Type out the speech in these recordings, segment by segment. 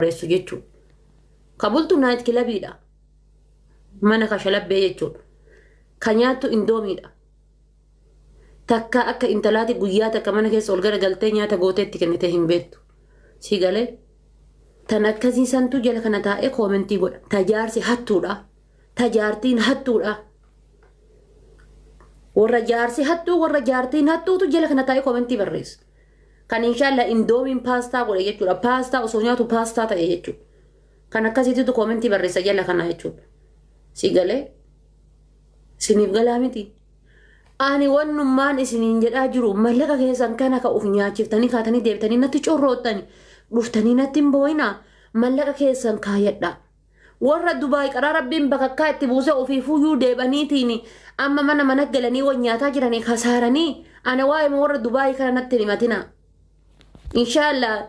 Barreessu jechuudha. Ka bultu naayit kilabiidha. Mana kashalabbee jechuudha. Ka nyaattu indoomiidha. Takka akka intalaati guyyaa takka mana keessa ol garagaltee nyaata gootee itti kennitee hin beektu. Si galee? Tan akkasii santu jala kana taa'ee koomentii godha. Ta jaarsi hattuudha. Ta jaartiin hattuudha. Warra jaarsi hattuu warra jaartiin hattuutu jala kana taa'ee koomentii barreessa. Kan inshallah indoomiin paastaa godhe jechuudha. Paastaa osoo nyaatu paastaa ta'e jechuudha. Kan akkasiititu koomentii barreessa jala kana jechuudha. Si galee? Isiniif galaa miti. Ani wannummaan isiniin jedhaa jiru mallaqa keessan kana ka uf nyaachiftanii kaatanii deebitanii natti corroottani dhuftanii natti hin boo'inaa mallaqa keessan kaayadhaa. Warra Dubaay qaraa rabbiin bakakkaa itti buusee ofiifuyyuu deebaniitiin amma mana mana galanii wan nyaataa jiranii kasaaranii ana waa'ee warra Dubaay kana natti hin himatinaa. Inshaallah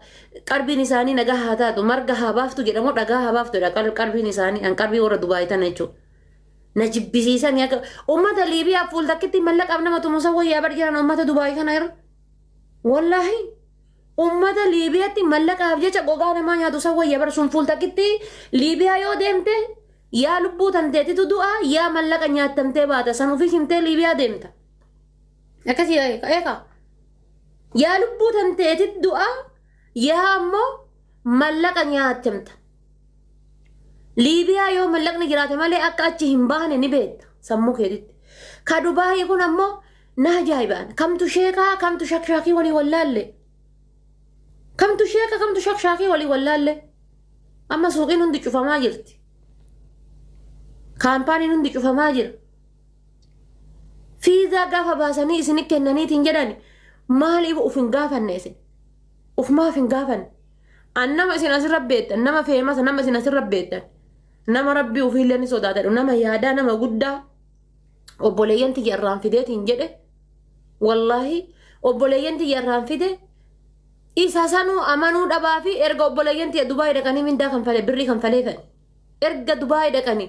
qarbiin isaanii nagaa haa taatu marga haa baaftu jedhamu dhagaa haa baaftu jedha qarbiin isaanii an qarbii warra Dubaay tana jechuudha. Na jibbisiisanii akka uummata Liibiyaa fuultakkitti mallaqaaf nama tumusa wayyaa bar jiran uummata Dubaay kana irra. Wallaahi. Ummata Liibiyatti mallaqaaf jecha gogaa namaa nyaatu san wayya bar sun fuultakkitti Liibiyaa yoo deemte yaa lubbuu tanteetitu du'a yaa mallaqa nyaattamtee baata san ofii himtee Liibiyaa deemta. Akkasii eeka. Yaa lubbuu tanteetit du'a yaa ammoo mallaqa nyaattamta. Liibiyaa yoo mallaqni jiraate malee akka achi hin baane ni beekta sammuu keetitti. Ka Dubaayii kun ammoo Na ajaa'ibaan. Kamtu sheekaa kamtu shakshaakii walii wallaalle. Kamtu sheeka kamtu shakshaakii walii wallaalle. Amma suuqiin hundi cufamaa jirti. Kaampaaniin hundi cufamaa jira. Fiizaa gaafa baasanii isin kennaniitiin jedhani maaliif uf hin gaafanne isin? Uf maaf hin gaafanne? An nama isin asirra beektan, nama feemasa, nama isin asirra beektan, nama rabbii ofiillee ni sodaatadhu, nama yaadaa, nama guddaa. Obboleeyyan tiyya irraan fideetiin jedhe wallaahi obboleeyyan tiyya irraan fide isa sanuu amanuu dhabaa fi erga obboleeyyan tiyya Dubaay dhaqanii mindaa kanfalee birrii kanfalee fedhe erga Dubaay dhaqanii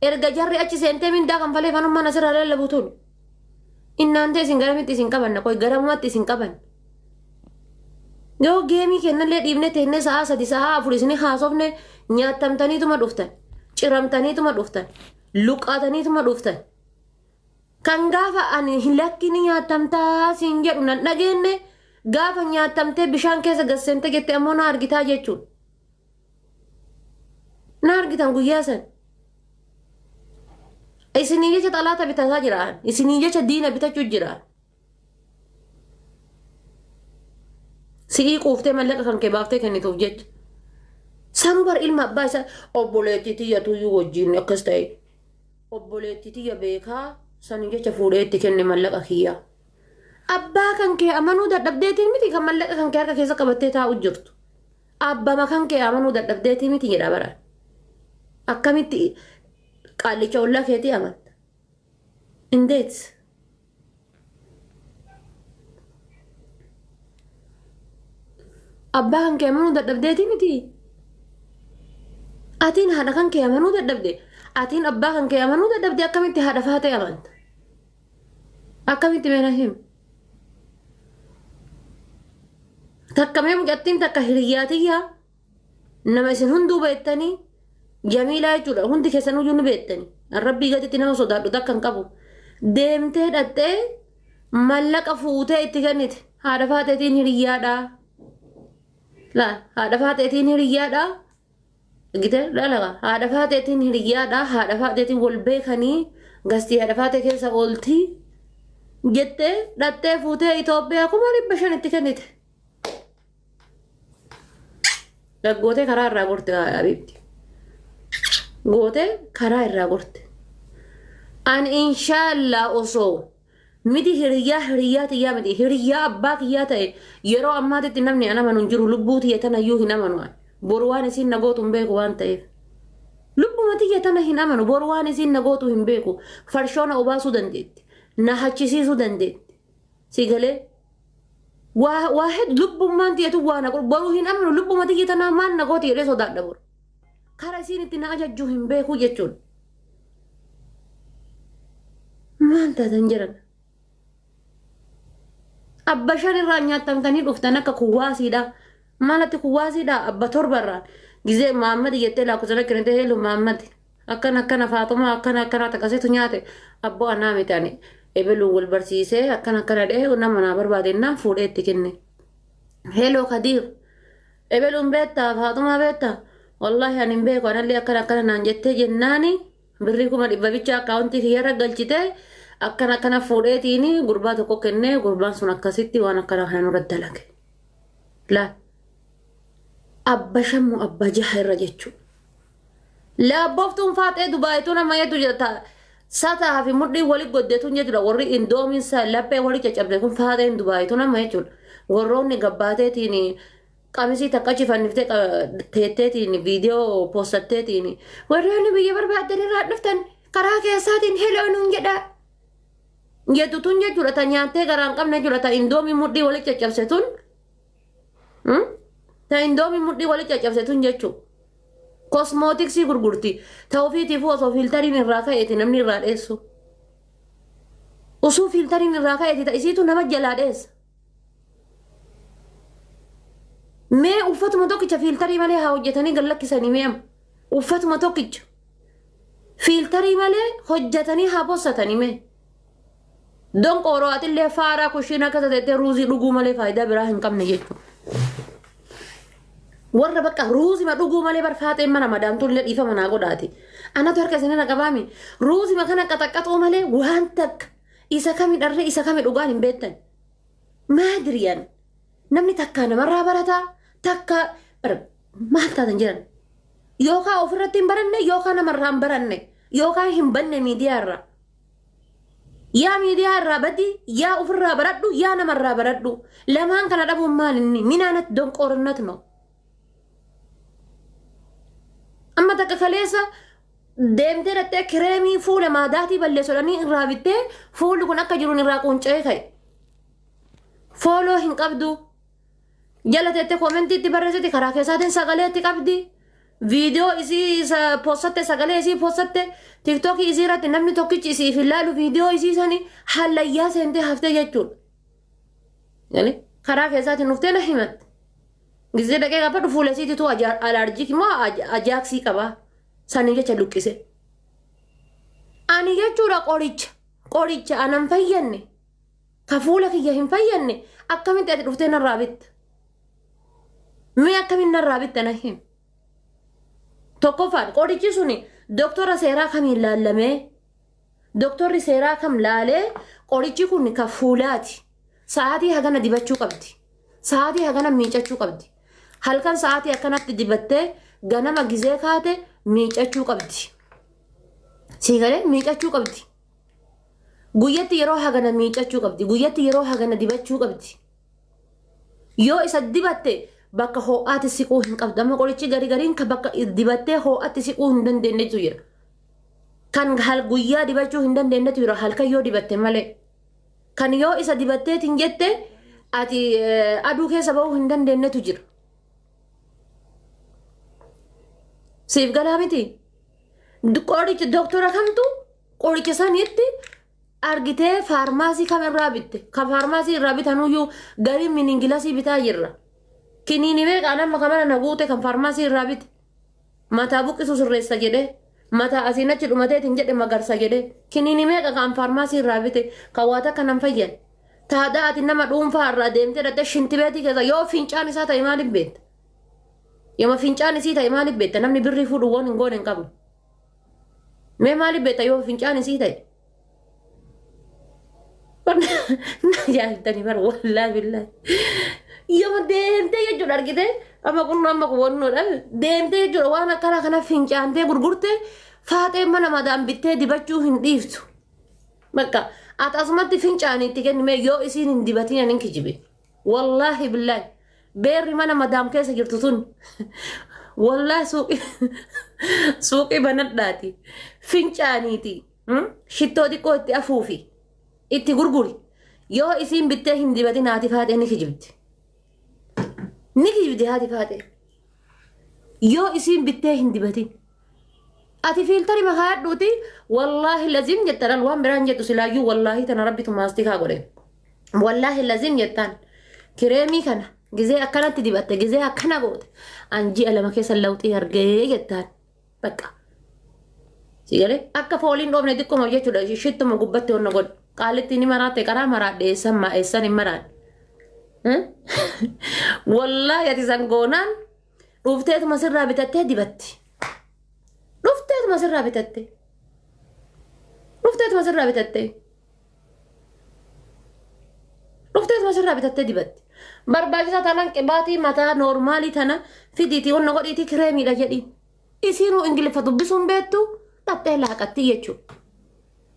erga jarri achi seentee mindaa kanfalee fanummaan asirraa lallabu tun innaan ta'e isin garamitti isin qabanna qoy garamumatti isin qaban yoo geemii kennallee dhiibne teennee sa'aa 3 sa'aa 4 isin haasofne nyaattamtaniituma dhuftan ciramtaniituma dhuftan luqqaataniituma dhuftan. Kan gaafa ani hin lakki ni nyaattamtaa siin jedhu nan dhageenne gaafa nyaattamtee bishaan keessa gasseente jette ammoo na argitaa jechuudha. Na argitan guyyaa san. Isinii jecha xalaata bitataa jira. Isinii jecha diina bitachuu jira. Si'ii quuftee mallaqa kan kee baaftee kennituuf jecha. Sanuu bar ilma abbaa isaa obboleettii tiyya tuyyuu wajjin akkas ta'e. Obboleettii tiyya beekaa sanii jecha fuudhee itti kenne mallaqa kiyyaa. Abbaa kan kee amanuu dadhabdeetiin miti kan mallaqa kan kee harka keessa qabattee taa'u jirtu. Abbama kan kee amanuu dadhabdeetii miti jedha bara. Akkamitti qaallicha ollaa keetii amanta? Indeet? Abbaa kan kee amanuu dadhabdeeti miti. Atiin haadha kan kee amanuu dadhabde. Atiin abbaa kan kee amanuu dadhabde akkamitti haadha faatee amanta? Akkamitti meena him? Takka mee mucattiin takka hiriyyaa tiyyaa Nama isin hunduu beektanii Jamiilaa jechuudha. Hundi keessan iyyuu ni beektanii. An rabbii gaditti nama sodaadhu takka hin qabu. Deemtee dhattee mallaqa fuutee itti kennite. Haadha faateetiin hiriyyaadha. Laa haadha faateetiin hiriyyaadha. Gite dhalaqa haadha faateetiin hiriyyaadha. Haadha faateetiin wal beekanii gastii haadha faatee keessa ooltii jettee dhattee fuutee Itoophiyaa 500,000 itti kennite. Gootee karaa irraa gorte habiibti. Gootee karaa irraa gorte. Ani inshaallah osoo miti hiriyyaa hiriyyaa tiyyaa miti hiriyyaa abbaa kiyyaa ta'e yeroo ammaatitti namni an amanu hin jiru lubbuu tiyya tana iyyuu hin amanu ani. Boru waan isiin na gootu hin beeku waan ta'eef. Lubbuma tiyya tana hin amanu boru waan isiin na gootu hin beeku. Farshoo na obaasuu dandeetti. Na hachisiisuu dandeetti. Si galee waa waa hedduu lubbummaan tiyya tun waa na godhu boruu hin amanu lubbuma tiyya tanaa maal na gooti jedhee sodaadha boru. Kara isiin itti na ajajju hin beeku jechuudha. Maal taatan jedhan. Abba shan irraa nyaattamtanii dhuftan akka kuwaasiidha. Maalatti kuwaasiidha abba torba irraa. Gizee Maammadi jettee lakkoofsa kennite, "Hello Maammadi, akkana akkana, Faaxumaa akkana akkana takkasitu nyaate." Abboo, anaa miti, ani ebeluun wal barsiisee akkana akkana dhee nama naa barbaade naan fuudhee itti kenne. "Hello Kadiir, ebeluun beektaa? Faaxumaa beektaa?" "Wallaahi ani hin beeku, anallee akkana akkana naan jettee jennaani birrii 100,000 bicha akkaawuntii kiyyarra galchite, akkana akkana fuudheetiin gurbaa tokko kennee, gurbaan sun akkasitti waan akkana kana nurratti dalage." Laa abba shammu abba jaha irra jechuudha. Laabbooftuun faaxee Dubaayituu nama yetu jirta. Sataa fi mudhii wali goddeetuun jechuudha. Warri indoomiin laphee wali caccabde kun faaxeen Dubaayituu nama jechuudha. Warroonni gabbaateetiin qamisii takka achi fanniftee teetteetiin viidiyoo postatteetiin, "Warroonni biyya barbaaddan irraa dhuftan karaa keessaatiin hello nuun jedha." Jettu tun jechuudha, ta nyaattee garaa hin qabne jechuudha, ta indoomii mudhii wali caccabse tun. Ta indoomii mudhii wali caccabse tun jechuudha. Cosmetics gurgurti. Ta ofiitiifuu osoo filteriin irraa ka'eeti namni irraa dheessu. Osoo filteriin irraa ka'eeti ta isiitu nama jalaa dheessa. Mee uffatuma tokkicha filter malee haa hojjetanii gad lakkisanii mee amma. Uffatuma tokkicha. Filter malee hojjetanii haa postatanii mee. Donqooroo, atillee faaraa kushiina akka teettee ruuzii dhuguu malee faayidaa biraa hin qabne jechuudha. Warra bakka ruuzima dhuguu malee barfaaxeen mana madaamtuullee dhiifama naa godhaati. Anatu harka isinirra qabaami. Ruuzima kana qaxaqqaxuu malee waan takka isa kami dharree isa kami dhugaan hin beektan. Maadiriyaan namni takkaa namarraa barataa, takka maal taatan jiran. Yookaan ofirratti hin baranne, yookaan namarraa hin baranne, yookaan hin banne miidiyaa irraa. Yaa miidiyaa irraa badi, yaa ofirraa baradhu, yaa namarraa baradhu. Lamaan kana dhabuun maal inni? Minaanat donqoorannat no. Amma takka kaleessa deemtee dhattee kireemii fuula maadaatii balleessu irraa bittee fuulli kun akka jiruun irraa qunca'ee ka'e. Follow hin qabdu. Jala teettee commentiitti barreessiti, karaa keessaatiin sagaleetti qabdi. Viidiyoo isii isa postatte, sagalee isii postatte, TikTokii isii irratti namni tokkichi isiif hin laalu, viidiyoo isii sani hallayyaa seentee haftee jechuudha. Karaa keessaatiin dhuftee na himatte. Gizee dhaqee gaafadhu fuula isiititu allergic moo ajaaksii qaba. Sanii jecha luqqise. Ani jechuudha qoricha anan fayyanne, ka fuula kiyya hin fayyanne, akkamitti ati dhuftee narraa bitta? Mee akkamiin narraa bitta na him? Tokkoffaan, qorichi suni doktora seeraa kamiin laallamee, doktorri seeraa kam laalee qorichi kun ka fuulaati? Sa'aatii hagana dibachuu qabdi. Sa'aatii hagana miicachuu qabdi. Halkan sa'aatii akkanatti dibattee ganama gizee kaate miicachuu qabdi. Siigalee miicachuu qabdi. Guyyatti yeroo hagana miicachuu qabdi. Guyyatti yeroo hagana dibachuu qabdi. Yoo isa dibatte bakka ho'aatti siquu hin qabdu. Amma qorichi gari gariin kan bakka dibattee ho'aatti siquu hin dandeenyetu jira. Kan hal guyyaa dibachuu hin dandeenyetu jira halkan yoo dibatte malee. Kan yoo isa dibatteetiin jette ati aduu keessa bahuu hin dandeenyetu jira. Siif galaa miti? Qoricha doktora kamtu qoricha sanitti argitee faarmaasii kamirraa bitte? Kan faarmaasii irraa bitanuyyuu gariin miningilasii bitaa jirra. Kiniini meeqaan amma kamana na guute kan faarmaasii irraa bite. Mataa buqqisu sirreessa jedhee, mataa asiin achi dhumateetiin jedhe magarsa jedhee, kiniini meeqa kan faarmaasii irraa bite kan waa takka nan fayyan. Taadaa ati nama dhuunfaa irraa deemtee dhattee shintibeetii keessa yoo fincaan isaa ta'e maaliif beekta? Yooma fincaan isii ta'e maaliif beekta? Namni birrii fuudhu waan hin goone hin qabu. Mee maaliif beekta yoo fincaan isii ta'e? Na ajaa'ibtanii bar, wallaahi billaahi. Yooma deemtee jechuudha argite, amma kun amma kun wannoodha, deemtee jechuudha waan akkana kana fincaantee gurgurte, faaxee mana madaan bittee dibachuu hin dhiiftu. Bakka ati asumatti fincaanii itti kennime yoo isiin hin dibatiin ani hin kijibe. Wallaahi billaahi. Beerri mana madaam keessa jirtu tun wallaahi suuqii banadhaati. Fincaaniiti. Shittoo xiqqoo itti afuufi itti gurguri. Yoo isiin bittee hin dibatin haati faaxee ni kijibdi. Ni kijibdi haati faaxee. Yoo isiin bittee hin dibatin. Ati filter makaadhuuti, wallaahi lazim jettan, waan biraan jettu silaayyuu, wallaahi tana rabbitu maastikaa godhe. Wallaahi lazim jettaan kireemii kana Gizee akkanatti dibatte, gizee akkana goote. An ji'a 2 keessa lawxii argee jettaan. Bakka. Si galee akka fooliin dhoofne xiqquma jechuudha. Shittuma gubbatti onna godhu. Qaalitti ni maraatte qaraa maraadhe eessan maa eessan hin maraadhe. Wallaahi ati san goonaan dhufteetuma sirraa bitattee dibatti. Dhufteetuma sirraa bitattee. Dhufteetuma sirraa bitattee. Dhufteetuma sirraa bitattee dibatti. Barbaachisaa taanaan qibaatii mataa noormaalii tana fidiitii onna godhiitii kireemiidha jedhiin. Isiinuu Ingiliffa dubbisuun beektu dhattee laaqattii jechuudha.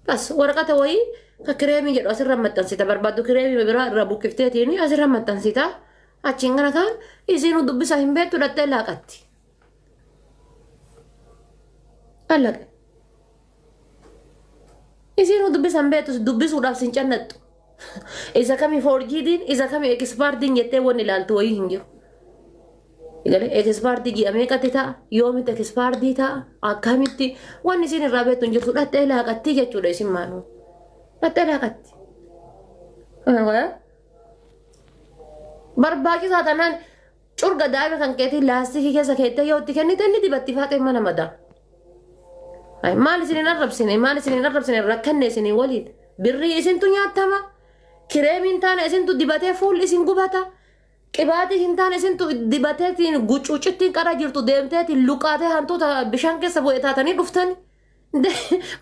Bas waraqata wayii ka kireemii jedhu asirra maxxansita barbaaddu kireemii biraa irraa buqqifteetiin asirra maxxansita. Achiin kana kaan isiinuu dubbisa hin beektu dhattee laaqatti. Allaqe. Isiinuu dubbisa hin beektu dubbisuudhaaf sin cannattu. Isa kami foorjiidiin isa kami ekspaartiin jettee wanni ilaaltu wayii hin jiru. Galee ekspaartii ji'a meeqatti ta'a yoomitti ekspaartii ta'a akkamitti wanni isin irraa beektu hin jirtu dhattee laaqatti jechuudha isin maanuu. Dhattee laaqatti. Barbaachisaa tanaan curga daa'ima kan keetii laastikii keessa keettee yoo itti kennite inni dibatti faaxee mana madaa. Maal isin hin arrabsine maal isin hin arrabsine rakkanne isin waliin birrii isintu nyaattama kireemiin taane isintu dibatee fuulli isin gubata qibaatii hin taane isintu dibateetiin gucuucittiin qara jirtu deemteetiin luqaatee hantuuta bishaan keessa bu'e taatanii dhuftani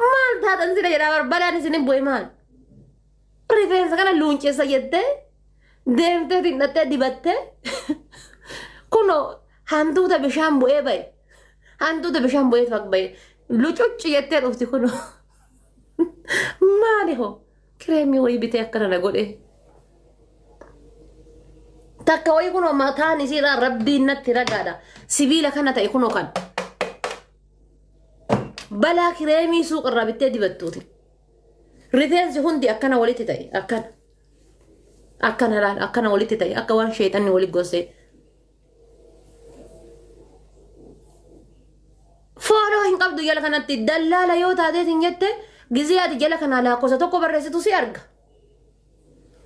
maal taatan sila jedhaa barbadaan isin bu'e maal rifeensa kana luunceessa jettee deemteetiin dhattee dibattee kunoo hantuuta bishaan bu'ee ba'e. Hantuuta bishaan bu'ee faq ba'e. Lucucci jettee dhufti kunoo. Maali hoo? Kireemii wayii bitee akkana na godhe. Takka wayii kunoo mataan isiirraa rabbiin natti ragaadha. Sibiila kana ta'e kunoo kan. Balaa kireemii suuqarraa bittee dibattuuti. Rifeensi hundi akkana walitti ta'e akkana. Akkana laal akkana walitti ta'e akka waan sheexanni walitti gossee. Fooloo hin qabdu jala kanatti dallaala yoo taateetiin jette gizee ati jala kanaa lakkoofsa tokko barreessitu si arga.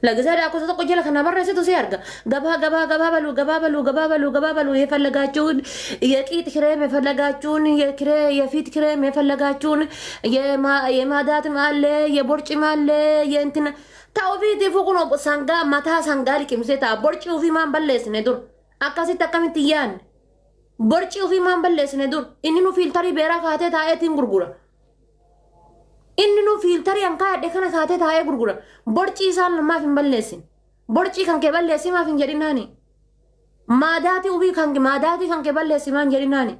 Lagizee lakkoofsa tokko jala kanaa barreessitu si arga. Gabaa gabaa gabaa baluu gabaa baluu gabaa baluu gabaa baluu የፈለጋችሁን የቂጥ ክሬም የፈለጋችሁን የክሬ የፊት ክሬም የፈለጋችሁን የማዳትም አለ የቦርጭም አለ የእንትን ta ofiitiifuu kunoo sangaa mataa sangaa liqimsee ta'a borcii ofii maan balleessine dur akkasitti akkamitti hin yaadne borcii ofii maan balleessine dur inni nu fiiltarii beeraa kaatee taa'eetiin gurgura inni nu fiiltarii an kaadhe kana kaatee taa'ee gurgura borcii isaan maaf hin balleessin borcii kan kee balleessi maaf hin jedhinaani maadaatii ofii kan maadaatii kan kee balleessi maan jedhinaani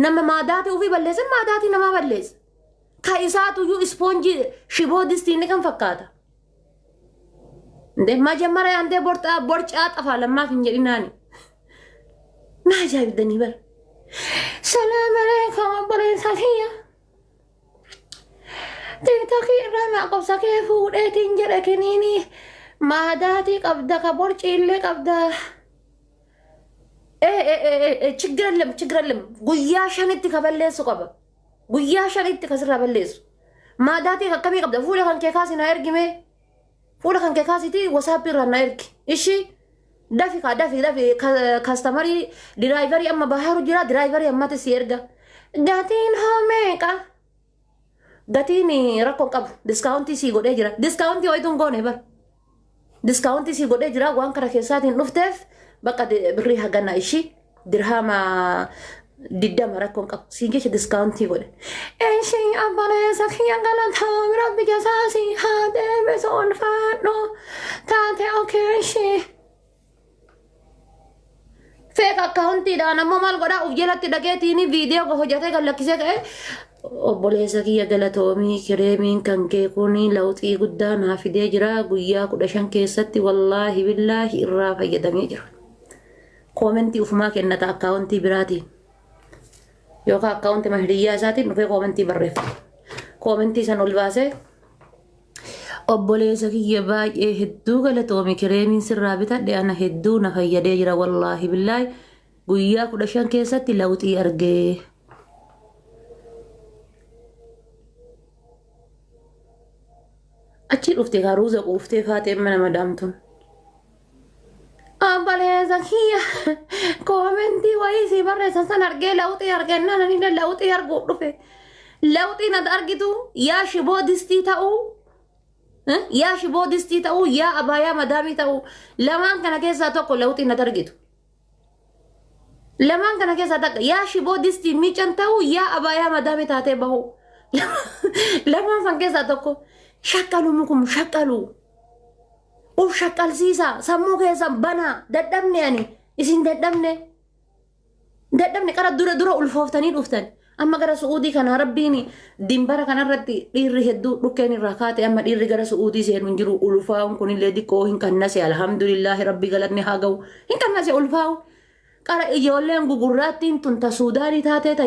nama maadaatii ofii balleesse maadaatii namaa balleessa. Ka isaatuyyuu ispoonjii shiboo distii inni kan fakkaata. Nde majamara andee borxaa borcaa xafaa lammaaf hin jedhinaani. Na ajaa'ibdanii bara. Salaam alaikum obboleessa kiyya. Tiktokii irraa lakkoofsa kee fuudheetiin jedhe kiniinii maadaatii qabda ka borciillee qabda. ችግር የለም ችግር የለም guyyaa shanitti ka balleessu qaba. Guyyaa shanitti ka sirraa balleessu. Maadaatii akkamii qabda? Fuula kan kee kaasi naa ergi mee. Fuula kan kee kaasitii wasaappii irraa naa ergi. Ishii dafi kaa dafi dafi kastamarii diraayivarii amma bahaaru jira diraayivarii ammatti si erga. Gatiin hoo meeqa? Gatiin rakkoo qabu. Diskaawuntii sii godhee jira. Diskaawuntii wayitu hin goone bar. Diskaawuntii sii godhee jira waan kara keessaatiin dhufteef bakka birrii hagana ishii dirhama 20 rakkoon qabu. Siin jecha diskaawuntii godhe. Ishii obboleessa kiyya galataa rabbi jazaasii haa deebisu ulfaadhu taate okee ishii. Feek akkaawuntiidhaan ammoo maal godhaa uf jalatti dhaqeetiin viidiyoo hojjetee kan lakkisee ka'e obboleessa kiyya galatoomii kireemiin kan kee kun lawxii guddaa naa fidee jira guyyaa 15 keessatti wallaahi billaahi irraa fayyadamee jira. Koomentii ufumaa kennata akkaawuntii biraatiin yookaan akkaawuntii hiriyyaa isaatiin dhufee koomentii barreeffata. Koomentii san ol baasee Obboleessa kiyya baay'ee hedduu galatoomi kireemiin sirraa bitadhe ana hedduu na fayyadee jira wallaahi billaahi guyyaa 15 keessatti lawxii argee. Achi dhufte kaa ruuza quuftee faaxeen mana madaamtuun. Obboleessa kiyya, koomentii wayii sii barreessan san argee lawxii argennaan ani lawxii arguuf dhufe. Lawxiin ati argitu yaa shiboo distii ta'uu, yaa shiboo distii ta'uu, yaa abaayaa madaamii ta'uu, lamaan kana keessaa tokko lawxiin ati argitu. Lamaan kana keessaa takka, yaa shiboo distii miican ta'uu, yaa abaayaa madaamii taatee bahu. Lamaan san keessaa tokko. Shaqqalu mukum shaqqalu. Uf shaqqalsiisaa, sammuu keessan banaa. Dadhabne, ani isin dadhabne. Dadhabne. Qara dura dura ulfooftanii dhuftan. Amma gara Su'uudii kana Rabbiin dimbara kanarratti dhiirri hedduu dhukkeen irraa kaate. Amma dhiirri gara Su'uudii seenu hin jiru. Ulfaa'uun kunillee diqqoo hin kannase, alhamdulillaahi, Rabbi galanni haa ga'u. Hin kannase ulfaa'u. Qara ijoolleen gugurraattiin tun ta Suudaanii taatee ta